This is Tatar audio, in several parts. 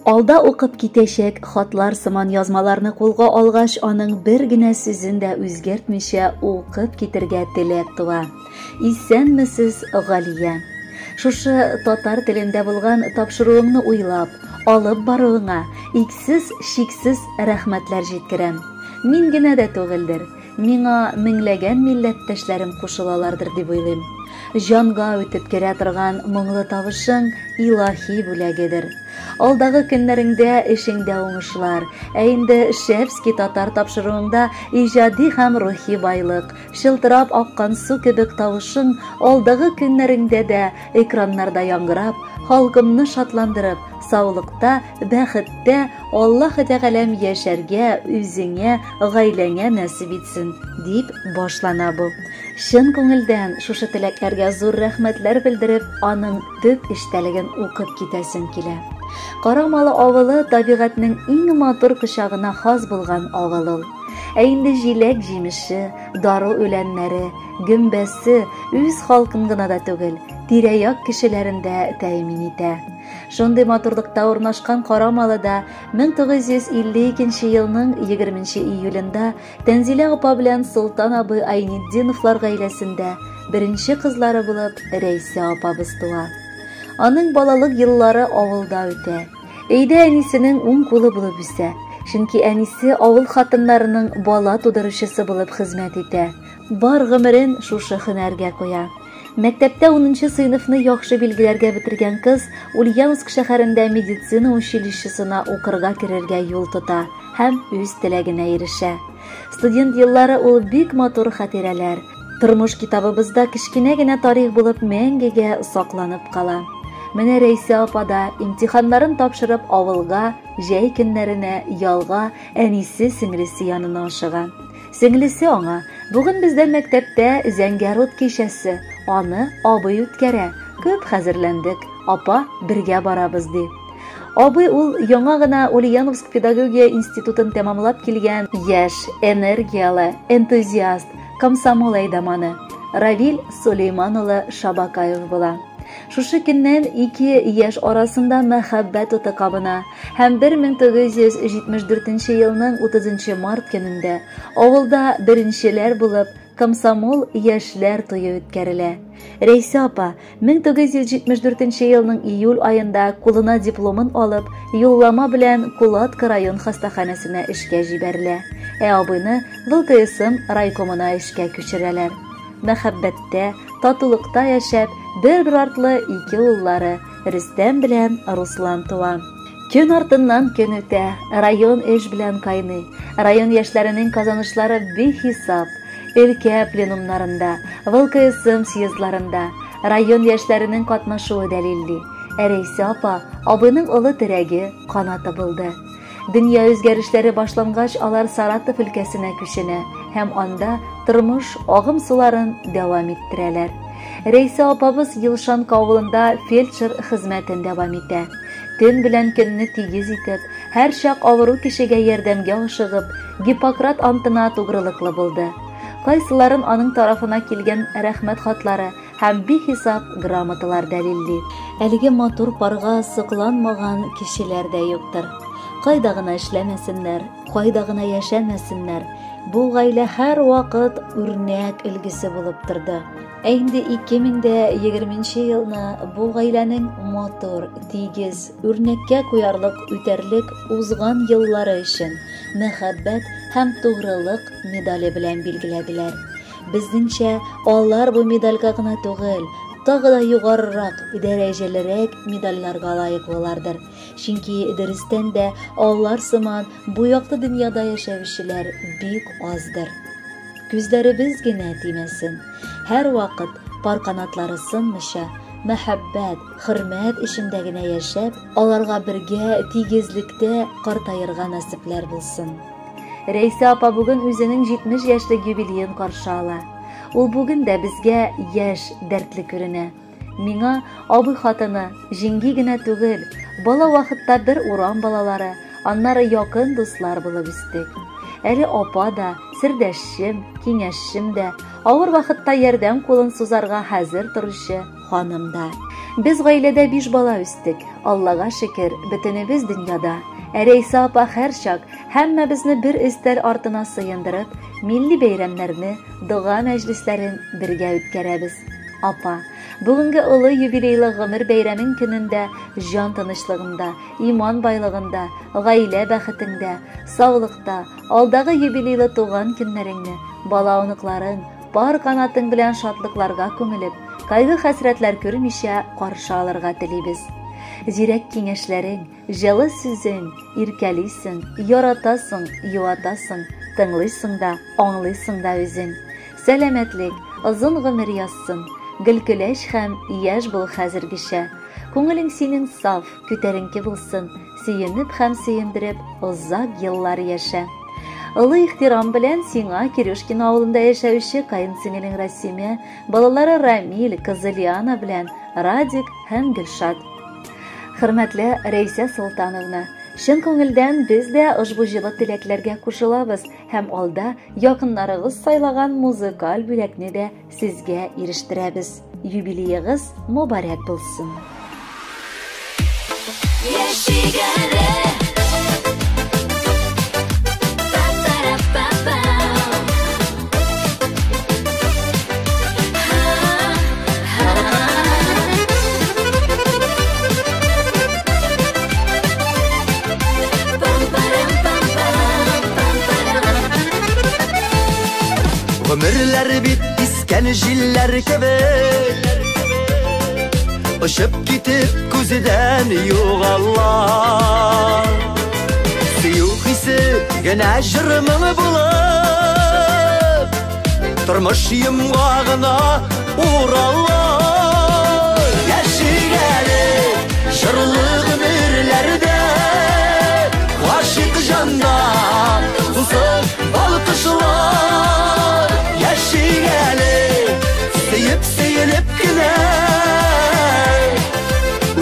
Алда укып китәчәк хатлар сыман язмаларны кулга алгач, аның бер генә сүзен дә үзгәртмичә укып китергә теләк туа. Исәнмесез, Галия! Шушы татар телендә булган тапшыруыңны уйлап, алып баруыңа иксез-чиксез рәхмәтләр җиткерәм. Мин генә дә түгелдер, миңа меңләгән милләттәшләрем кушылалардыр дип уйлыйм. Җанга үтеп керә торган моңлы тавышың илаһи бүләгедер. Алдагы көннәреңдә эшеңдә уңышлар, ә инде Шәпски татар тапшыруыңда иҗади һәм рухи байлык, чылтырап аккан су кебек тавышың алдагы көннәреңдә дә экраннарда яңгырап, халкымны шатландырып, саулыкта, бәхеттә Аллаһы Тәгаләм яшәргә үзеңә, гаиләңә нәсип итсен, дип башлана бу. Чын күңелдән шушы теләкләргә зур рәхмәтләр белдереп, аның төп эчтәлеген укып китәсем килә. Карамалы авылы табигатьнең иң матур кочагына хас булган авыл ул. Ә инде җиләк-җимеше, дару үләннәре, гөмбәсе үз халкын гына да түгел, тирә-як кешеләрен дә тәэмин итә. Шундый матурлыкта урнашкан Карамалыда 1952 елның 20 июлендә Тәнзилә апа белән Солтан абый Айнетдиновлар гаиләсендә беренче кызлары булып Рәйсә апабыз туа. Аның балалык еллары авылда үтә. Өйдә әнисенең уң кулы булып үсә. Чөнки әнисе авыл хатыннарының бала тудыручысы булып хезмәт итә. Бар гомерен шушы һөнәргә куя. Мәктәптә 10 сыйныфны яхшы билгеләргә бетергән кыз Ульяновск шәһәрендә медицина училищесына укырга керергә юл тота һәм үз теләгенә ирешә. Студент еллары ул бик матур хатирәләр. Тормыш китабыбызда кечкенә генә тарих булып мәңгегә сакланып кала. Менә Рәйсә апа да имтиханнарын тапшырып авылга, җәй көннәренә ялга әнисе сеңлесе янына ашыга. Сеңлесе аңа, Бүген бездә мәктәптә зәңгәр ут кичәсе, аны абый үткәрә, күп хәзерләндек, апа, бергә барабыз, ди. Абый ул яңа гына Ульяновск педагогия институтын тәмамлап килгән яшь, энергияле, энтузиаст, комсомол әйдаманы Равил Сулейман улы Шабакаев була. Шушы көннән ике яшь арасында мәхәббәт уты кабына һәм 1974 елның 30 март көнендә авылда беренчеләр булып комсомол яшьләр туе үткәрелә. Рәйсә апа 1974 елның июль аенда кулына дипломын алып, юллама белән Кулатка район хастаханәсенә эшкә җибәрелә, ә абыйны ВЛКСМ райкомына эшкә күчерәләр. Мәхәббәттә, татулыкта яшәп, бер-бер артлы ике уллары Рөстәм белән Руслан туа. Көн артыннан көн үтә, район эш белән кайный. Район яшьләренең казанышлары бихисап. Өлкә пленумнарында, ВЛКСМ съездларында район яшьләренең катнашуы дәлилли. Ә Рәйсә апа абыйның олы терәге, канаты булды. Дөнья үзгәрешләре башлангач, алар Саратов өлкәсенә күченә һәм анда тормыш агым суларын дәвам иттерәләр. Рәйсә апабыз Елшанка авылында фельдшер хезмәтен дәвам итә. Төн белән көнне тигез итеп, һәрчак авыру кешегә ярдәмгә ашыгып, Гиппократ антына тугрылыклы булды. Кайсыларын аның тарафына килгән рәхмәт хатлары һәм бихисап грамоталар дәлилли. Әлеге матур парга сокланмаган кешеләр дә юктыр. Кайда гына эшләмәсеннәр, кайда гына яшәмәсеннәр, бу гаилә һәрвакыт үрнәк өлгесе булып торды. Ә инде 2020 елны бу гаиләнең матур, тигез, үрнәккә куярлык үтәрлек узган еллары өчен мәхәббәт һәм тугрылык медале белән билгеләделәр. Безнеңчә, алар бу медальгә гына түгел, тагы да югарырак, дәрәҗәлерәк медальләргә лаеклылардыр. Чөнки дөрестән дә алар сыман бу якты дөньяда яшәүчеләр бик аздыр. Күзләребез генә тимәсен. Һәрвакыт пар канатлары сынмыйча, мәхәббәт, хөрмәт эчендә генә яшәп, аларга бергә тигезлектә картаерга насыйплар булсын. Рәйсә апа бүген үзенең 70 яшьлек юбилеен каршы ала. Ул бүген дә безгә яшь, дәртле күренә. Миңа абый хатыны, җиңги генә түгел, бала вакытта бер урам балалары, аннары якын дуслар булып үстек. Әле апа да, сердәшчем, киңәшчем дә, авыр вакытта ярдәм кулын сузарга хәзер торучы ханым да. Без гаиләдә биш бала үстек. Аллага шөкер, бөтенебез дөньяда. Ә Рәйсә апа һәрчак һәммәбезне бер өстәл артына сыендырып, милли бәйрәмнәрне, дога мәҗлесләрен бергә үткәрәбез. Апа, бүгенге олы юбилейлы гомер бәйрәмең көнендә җан тынычлыгында, иман байлыгында, гаилә бәхетеңдә, саулыкта, алдагы юбилейлы туган көннәреңне, бала-оныкларың, пар канатың белән шатлыкларга күмелеп, кайгы-хәсрәтләр күрмичә каршы алырга телибез. Зирәк киңәшләрең, җылы сүзең, иркәлисең, яратасың, юатасың, тыңлыйсың да, аңлыйсың да үзең. Сәламәтлек, озын гомер язсын, гел көләч һәм яшь бул хәзергечә. Күңелең синең саф, күтәренке булсын, сөенеп һәм сөендереп озак еллар яшә. Олы ихтирам белән сиңа Кирюшкино авылында яшәүче каенсеңелең Расимә, балалары Рамил, кызы Лиана белән Радик һәм Гөлшат. Хөрмәтле Рәйсә Солтановна, чын күңелдән без дә ошбу җылы теләкләргә кушылабыз һәм алда якыннарыгыз сайлаган музыкаль бүләкне дә сезгә ирештерәбез. Юбилеегыз мобарәк булсын! Яшик әле! Па-па-ра-па-па. Ха-ха. Пам-парам-пам-пам, пам-парам. Гомерләр бит искән җилләр кебек, очып китеп күздән югала. Сөю хисе генә җыр моңы булып, тормыш йомгагына урала. Яшик әле җырлы гомерләрдә, гашыйк җанда тусын балкышлар. Яшик әле сөеп сөенеп кенә,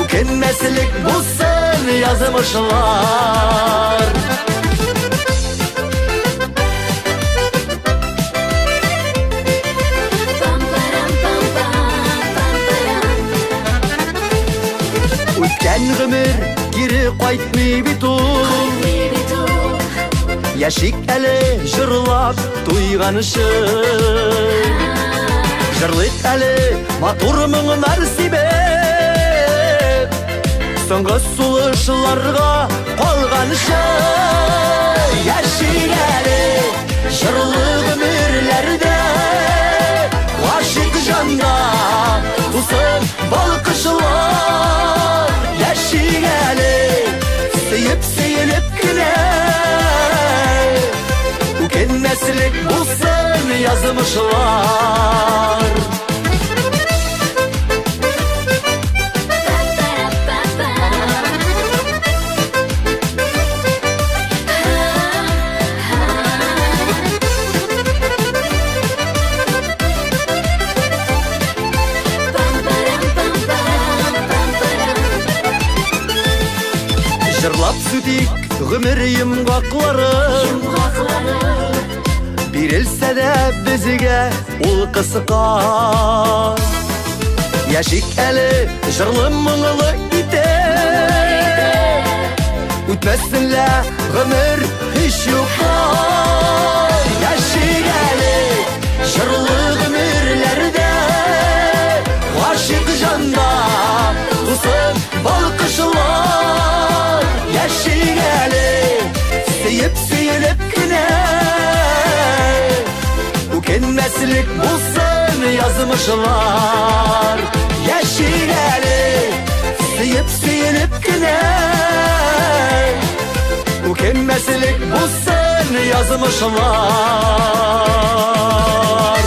үкенмәслек булсын язмышлар. Пам-парам-пам-пам, пам-парам. Үткән гомер кире кайтмый бит ул, Кайтмый бит ул. Яшик әле җырлап туйганчы. Җырлыйк әле матур моңнар сибеп, соңгы сулышларга калганчы. Яшик әле җырлы гомерләрдә, гашыйк җанда тусын балкышлар. Яшик әле сөеп сөенеп кенә, үкенмәслек булсын язмышлар. Па-па-ра-па-па. Ха-ха. Пам-парам-пам-пам, пам-парам. Җырлап сүтик гомер йомгаклары, Йомгаклары. бирелсә дә безгә ул кыска. Яшик әле җырлы моңлы итеп, үтмәсен лә гомер һич юкка. Яшик әле җырлы гомерләрдә, гашыйк җанда тусын балкышлар. Яшик әле сөеп сөенеп кенә, үкенмәслек булсын язмышлар. Яшик әле сөеп сөенеп кенә, үкенмәслек булсын язмышлар.